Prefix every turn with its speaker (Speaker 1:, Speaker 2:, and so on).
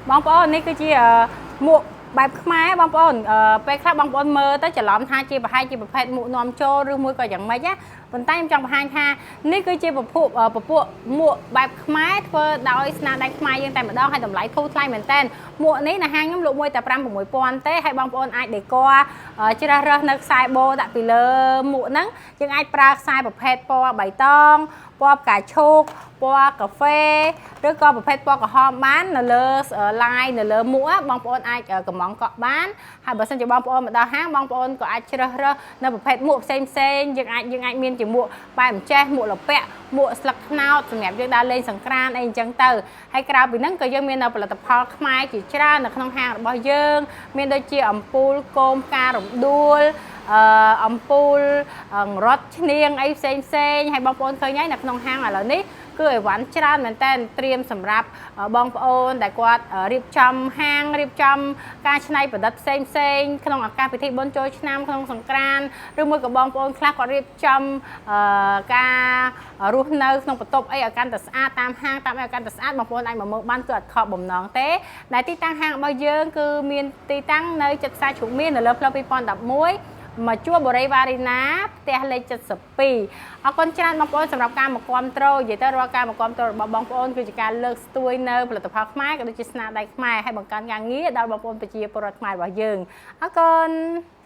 Speaker 1: បងប្អូននេះគឺជាមួកបែបខ្មែរបងប្អូនពេលខ្លះបងប្អូនមើលទៅច្រឡំថាជាប្រហែលជាប្រភេទមួកនាំចូលឬមួយក៏យ៉ាងម៉េចណាប៉ុន្តែខ្ញុំចង់បង្ហាញថានេះគឺជាពពួកពពួកមួកបែបខ្មែរធ្វើដោយស្នាដៃខ្មែរយើងតែម្ដងហើយតម្លៃធូរថ្លៃមែនតើមួកនេះនៅហាងខ្ញុំលក់មួយតែ5 6000ទេហើយបងប្អូនអាចដេកជ្រើសរើសនៅខ្សែបូដាក់ពីលើមួកហ្នឹងយើងអាចប្រើខ្សែប្រភេទពណ៌បៃតងពណ៌ផ្កាឈូកពណ៌កាហ្វេឬក៏ប្រភេទពណ៌ក្រហមបាននៅលើឡាយនៅលើមួកបងប្អូនអាចកំងកក់បានហើយបើសិនជាបងប្អូនមកដល់ហាងបងប្អូនក៏អាចជ្រើសរើសនៅប្រភេទមួកផ្សេងផ្សេងយើងអាចយើងអាចមានជាមួកបែបម្ចេះមួកលពាក់មួកស្លឹកត្នោតសម្រាប់យើងដើរលេងសង្ក្រានអីអញ្ចឹងទៅហើយក្រៅពីហ្នឹងក៏យើងមាននៅផលិតផលខ្មែរជាច្រើននៅក្នុងហាងរបស់យើងមានដូចជាអំពូលគោមផ្ការំដួលអំពូលរត់ឈ្នាងអីផ្សេងផ្សេងហើយបងប្អូនឃើញហើយនៅក្នុងហាងឥឡូវនេះគឺអីវ៉ាន់ច្រើនមែនតើត្រៀមសម្រាប់បងប្អូនដែលគាត់រៀបចំហាងរៀបចំការច្នៃប្រឌិតផ្សេងផ្សេងក្នុងឱកាសពិធីបុណ្យចូលឆ្នាំក្នុងសង្ក្រាន្តឬមួយក៏បងប្អូនខ្លះគាត់រៀបចំការរស់នៅក្នុងបន្ទប់អីឲ្យកាន់តែស្អាតតាមហាងតាមអីឲ្យកាន់តែស្អាតបងប្អូនអាចមកមើលបានគឺអត់ខកបំណងទេដែលទីតាំងហាងរបស់យើងគឺមានទីតាំងនៅជិតផ្សារជ្រូកមាសនៅលើផ្លូវ2011មកជួបបូរីវ៉ារីណាផ្ទះលេខ72អរគុណច្រើនបងប្អូនសម្រាប់ការមកគាំទ្រនិយាយទៅរាល់ការមកគាំទ្ររបស់បងប្អូនគឺជាការលើកស្ទួយនៅផលិតផលខ្មែរក៏ដូចជាស្នាដៃខ្មែរហើយបង្កើនការងារដល់បងប្អូនប្រជាពលរដ្ឋខ្មែររបស់យើងអរគុណ។